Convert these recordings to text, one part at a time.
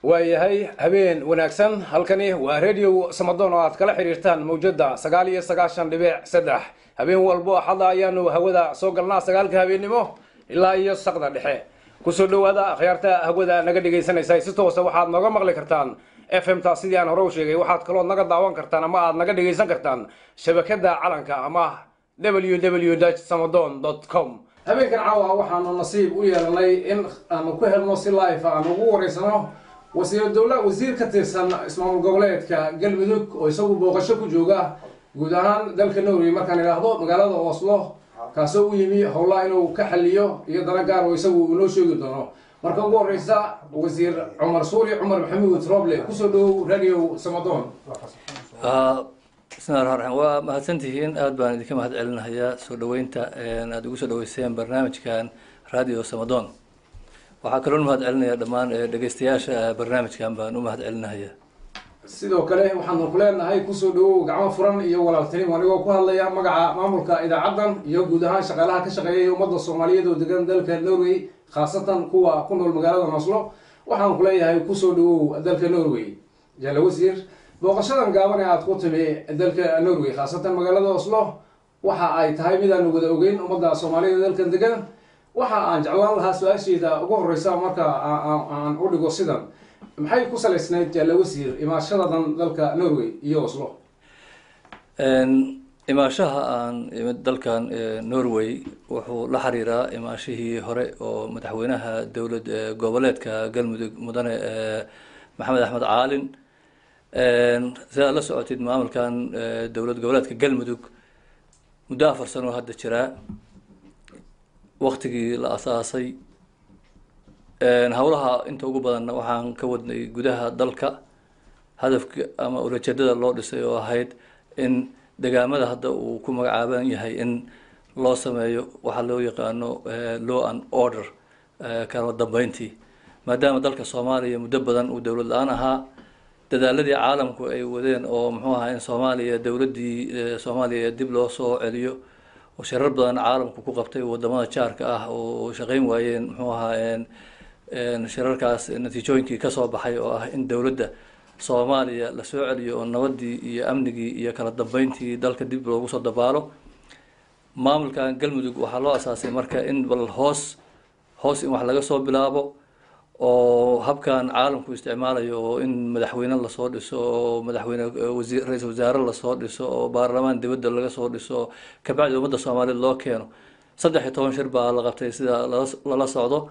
Waayahay, habeen wanaagsan. Halkani waa Radio Samadoon oo aad kala xiriirtaan mawjada 99.3. Habeen walbo Axada ayaanu hawada soo galnaa 9-ka habeennimo ilaa iyo saqda dhexe. Kusoo dhawaada, akhyaarta hawada naga dhegaysanaysa, si toosa waxaad nooga maqli kartaan FM ta sidii aan hore u sheegay. Waxaad kaloo naga daawan kartaan ama aad naga dhegaysan kartaan shabakada calanka ama www.samadon.com. Habeenkan caawa waxaanu nasiib u yeelanay in aanu ku helno si live aan ugu wareysano wasiir dowla, wasiir ka tirsan ismaamul goboleedka Galmudug oo isagu booqasho ku jooga guud ahaan dalka Norway, markaan idhaahdo magaalada Oslo, kaasoo u yimi howlaha inuu ka xaliyo iyo dana gaar oo isagu inoo sheegi doono. Marka ugu horeysa, Wasiir Cumar Suuri Cumar Maxamuud Roble, kusoo dhowow Radio Samadoon. Bismillahi raxmaan raxiim. Waa mahadsantihiin, aada baan idinka mahad celinahayaa soo dhaweynta aada ugu soo dhaweyseen barnaamijkan Radio Samadoon. Waxaa kaloon mahad celinaya dhammaan dhegeystayaasha barnaamijkan baan u mahad celinahayaa. Sidoo kale waxaanu ku leenahay kusoo dhawow gacmo furan iyo walaaltinimo, anigoo ku hadlaya magaca maamulka idaacaddan iyo guud ahaan shaqaalaha ka shaqeeyay ummadda Soomaaliyeed oo degan dalka Norway, khaasatan kuwa ku nool magaalada Oslo. Waxaan ku leeyahay kusoo dhawow dalka Norway. Jaale wasiir, booqashadan gaaban ee aada ku timi dalka Norway, khaasatan magaalada Oslo, waxa ay tahay mid aanu wada ogeyn ummadda Soomaalida dalkan degan. Waxa aan jeclaan lahaa su-aasheeda ugu horeysa marka aan u dhigo sidan: maxay ku salaysnayd, jaale wasiir, imaashadadan dalka Norway iyo Oslo? Imaashaha aan imid dalkan Norway wuxuu la xiriiraa imaashihii hore oo madaxweynaha dowlad goboleedka Galmudug, Mudane Maxamed Axmed Caalin. Sidaad la socotid, maamulkan dowlad goboleedka Galmudug muddo 4 sano hadda jiraa waktigii la asaasay. Howlaha inta ugu badanna waxaan ka wadnay gudaha dalka, hadafka ama ulajeedada loo dhisay oo ahayd in degaamada hadda uu ku magacaaban yahay in loo sameeyo waxaa loo yaqaano law and order, kala dambeyntii, maadaama dalka Soomaaliya muddo badan uu dowlad la-aan ahaa. Dadaaladii caalamku ay wadeen oo muxuu ahaa in Soomaaliya, dowladdii Soomaaliya dib loo soo celiyo, oo shirar badan caalamku ku qabtay wadamada jaarka ah oo shaqeyn waayeen, muxuu ahaa shirarkaas natiijooyinkii kasoo baxay oo ah in dowladda Soomaaliya lasoo celiyo oo nabadii iyo amnigii iyo kala dambeyntii dalka dib loogu soo dabaalo. Maamulkan Galmudug waxaa loo asaasay marka in bal hoos hoos in wax laga soo bilaabo, oo habkan caalamku isticmaalayo oo in madaxweyne lasoo dhiso, oo madaxweyne, wasiir, ra-iisul wasaare lasoo dhiso, oo baarlamaan dibadda laga soo dhiso, kabacdi ummadda Soomaaliyeed loo keeno. 13 shir baa la qabtay sida lala socdo,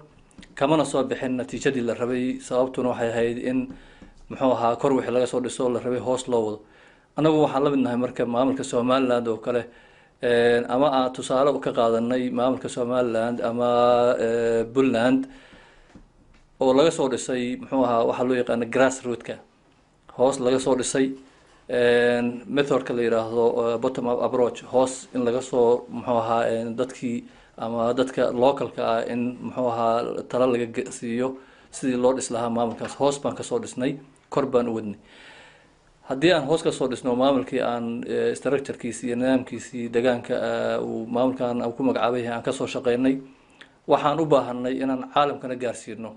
kamana soo bixin natiijadii la rabay. Sababtuna waxay ahayd in muxuu ahaa kor wixii laga soo dhiso la rabay hoos loo wado. Annagu waxaan la mid nahay marka maamulka Somaliland oo kale, ama aan tusaale ka qaadanay maamulka Somaliland ama Puntland oo laga soo dhisay muxuu ahaa waxaa loo yaqaana grass rootka, hoos laga soo dhisay, methodka la yidhaahdo bottom up approach, hoos in laga soo muxuu ahaa dadkii ama dadka localka ah in muxuu ahaa tala laga siiyo sidii loo dhis lahaa maamulkaas. Hoos baan kasoo dhisnay, kor baan u wadnay. Haddii aan hoos kasoo dhisno maamulkii, aan structurekiisii iyo nidaamkiisii degaanka uu maamulkan ku magacaabay yahay aan kasoo shaqeynay, waxaan u baahanay inaan caalamkana gaarsiino,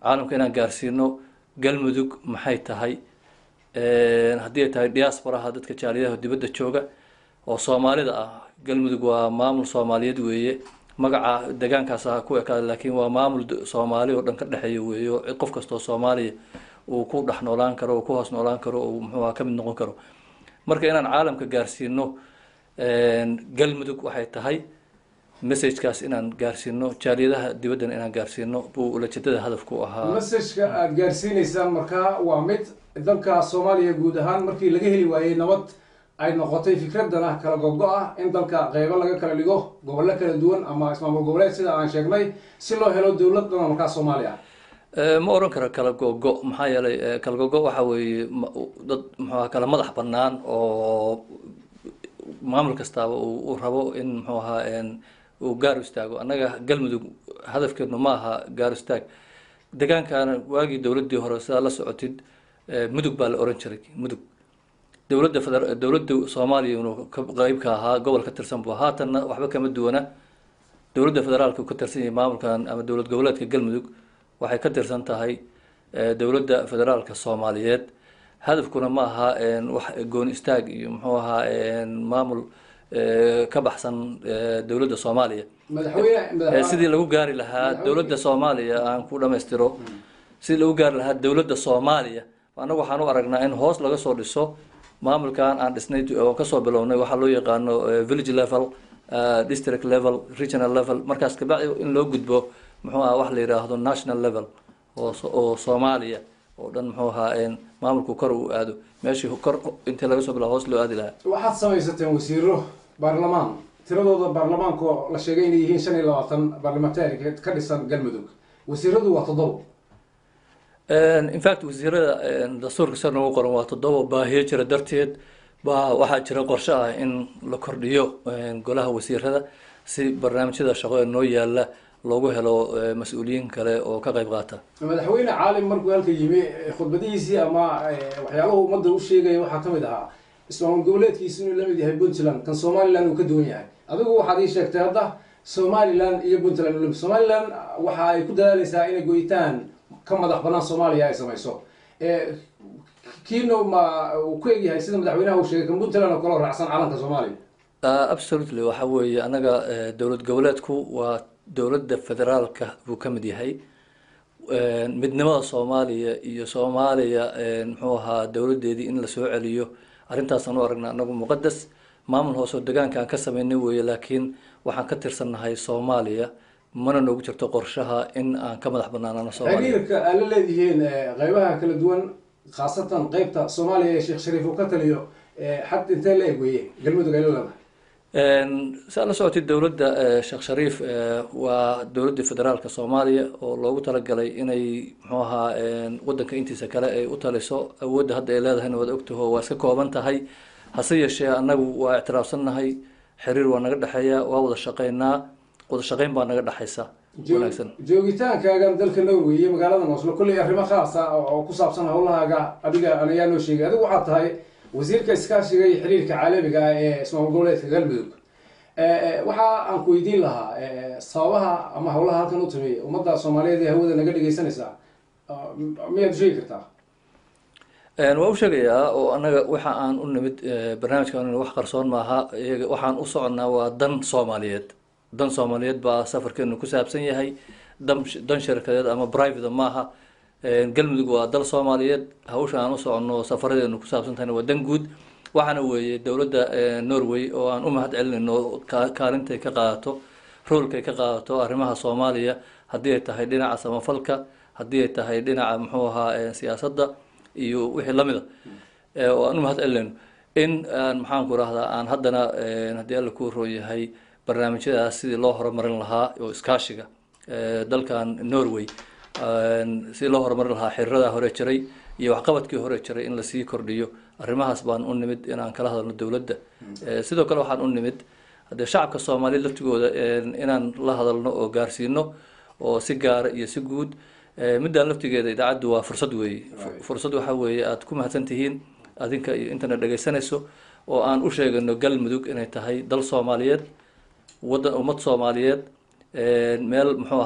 caalamka inaan gaarsiino Galmudug maxay tahay, haddii ay tahay diasporaha, dadka jaaliyadaha dibadda jooga oo Soomaalida ah. Galmudug waa maamul Soomaaliyeed weeye, magaca degaankaas ha ku ekaada, laakiin waa maamul Soomaali oo dhan ka dhexeeya weeye, oo qof kastoo Soomaaliya uu ku dhex noolaan karo, uu ku hoos noolaan karo, uu muxuu aha ka mid noqon karo. Marka inaan caalamka gaarsiino Galmudug waxay tahay, messagekaas inaan gaarsiino jaaliyadaha dibaddana inaan gaarsiino buu ulajeedada hadafku ahaa. Messageka aada gaarsiineysaan markaa waa mid dalka Soomaaliya guud ahaan markii laga heli waayey nabad ay noqotay fikradan ah kala gogo ah in dalka qeybo laga kala dhigo, gobollo kala duwan ama ismaamul goboleed sida aan sheegnay, si loo helo dowlad dhan markaa Soomaaliya. Ma oran karo kala gogo, maxaa yeelay kala gogo waxa weeye dad muxuu kala madax banaan oo maamul kastaaba uu rabo in muxuu ahaa uu gaar u istaago. Annaga Galmudug hadafkeednu ma aha gaar istaag. Deegaankana waagii dowladdii hore, sidaa la socotid, Mudug baa la oran jiray. Mudug dowladda feder, dowladda Soomaaliya inuu ka qeyb ka ahaa, gobol ka tirsan buu. Haatanna waxba kama duwana, dowladda federaalka ka tirsan yahay maamulkan ama dowlad goboleedka Galmudug waxay ka tirsan tahay. dowladda federaalka Soomaaliyeed. Hadafkuna ma aha wax gooni istaag iyo muxuu ahaa maamul ka baxsan dowladda Soomaaliya. Madaxweyne Sidii lagu gaari lahaa dowladda Soomaaliya, aan ku dhamaystiro, sidii lagu gaari lahaa dowladda Soomaaliya, annagu waxaan u aragnaa in hoos laga soo dhiso maamulkan aan dhisnay oo kasoo bilownay waxaa loo yaqaano village level, district level, regional level, markaas kabacdi in loo gudbo muxuu ahaa wax la yidhaahdo national level oo Soomaaliya oo dhan muxuu ahaa maamulku kor uu aado, meeshii kor intii laga soo bilaa hoos loo aadi lahaa. Waxaad samaysateen wasiiro baarlamaan, tiradooda baarlamaanka la sheegay inay yihiin 25 baarlamantari ka dhisan Galmudug, wasiiradu waa 7. In fact, wasiirada dastuurka sar noogu qoran waa 7. Baahiyo jira darteed baa waxaa jira qorshe ah in la kordhiyo golaha wasiirada si barnaamijyada shaqo ee noo yaala loogu helo mas-uuliyiin kale oo ka qayb qaata. Madaxweyne Caalim markuu halka yimi, khudbadihiisii ama waxyaalahu ummadda u sheegaya waxaa kamid ahaa ismaamul goboleedkiisu inuu lamid yahay Puntland, kan Somaliland uu ka duwan yahay. Adigu waxaad ii sheegtay hadda Somaliland iyo Puntland. Somaliland waxa ay ku dadaaleysaa inay goyitaan ka madax banaan Soomaaliya ay samayso. Kiino ma uu ku egyahay sida madaxweynaha uu sheegay kan Puntland oo kaloo raacsan calanka Soomaaliya? Absolutely. Waxa weeye anaga dowlad goboleedku waa dowladda federaalka buu ka mid yahay. Midnimada Soomaaliya iyo Soomaaliya muxuu ahaa dowladdeedii in lasoo celiyo, arrintaasaan u aragnaa anagu muqadas. Maamul hoose oo degaanka aan ka sameynay weeye, laakiin waxaan ka tirsannahay Soomaaliya, mana noogu jirto qorshaha in aan ka madax banaanano Soomaaliya. Xiriirka aad la leedihiin qeybaha kala duwan, khaasatan qeybta Soomaaliya ee Sheekh Shariif uu ka taliyo, xad intee la eg weeye Galmudug ay la leedahay? Saa la socotay, dowladda Sheekh Shariif waa dowladdii federaalka Soomaaliya oo loogu talagalay inay muxuu ahaa waddanka intiisa kale ay u taliso. Awoodda hadda ay leedahayna waad ogtaho, waa iska kooban tahay. Hase yeeshee annagu waa ictiraafsannahay, xiriir waa naga dhexeeya, waa wada shaqeynaa, wada shaqeyn baa naga dhexaysa wanaagsan. Joogitaankaagan dalka Norway iyo magaalada Oslo kolley arrimo khaasa oo ku saabsan howlahaaga adiga ayaa noo sheegay. Adigu waxaad tahay wasiirka iskaashiga iyo xiriirka caalamiga ah ee ismaamul goboleedka Galmudug. Waxa aan ku weydiin lahaa sababaha ama howlaha halkan u timi ummadda Soomaaliyeed ee hawada naga dhegeysanaysaa miyaad u sheegi kartaa? Waa u sheegayaa oo annaga waxa aan u nimid barnaamijkan wax qarsoon maaha. Iyaga waxaan u soconnaa waa dan Soomaaliyeed. Dan Soomaaliyeed baa safarkeenu ku saabsan yahay, dan shirkadeed ama private maaha. Galmudug waa dal Soomaaliyeed. Hawsha aan u soconno safaradeenu ku saabsan tahayna waa dan guud. Waxaana weeye dowladda Norway oo aan u mahad celinayno kaalintay ka qaadato, roolkay ka qaadato arrimaha Soomaaliya, haddii ay tahay dhinaca samafalka, haddii ay tahay dhinaca muxuu ahaa siyaasadda iyo wixii lamida, oo aan u mahad celinayno in aan maxaan ku rahdaa aan haddana haddii Alla kuu roon yahay barnaamijyadaas sidii loo horumarin lahaa oo iskaashiga dalkan Norway sidii loo horumarin lahaa, xiriirada hore jiray iyo waxqabadkii hore jiray in lasii kordhiyo, arrimahaas baan u nimid inaan kala hadalno dowladda. Sidoo kale waxaan u nimid haddee shacabka Soomaaliyeed laftigooda inaan la hadalno oo gaarsiino oo si gaara iyo si guud. Midaan laftigeeda idaacaddu waa fursad weeye. Fursad waxaa weeye aad ku mahadsan tihiin adinka iyo intana dhegaysanayso oo aan u sheegano Galmudug inay tahay dal Soomaaliyeed, waddan ummad Soomaaliyeed, meel muxuu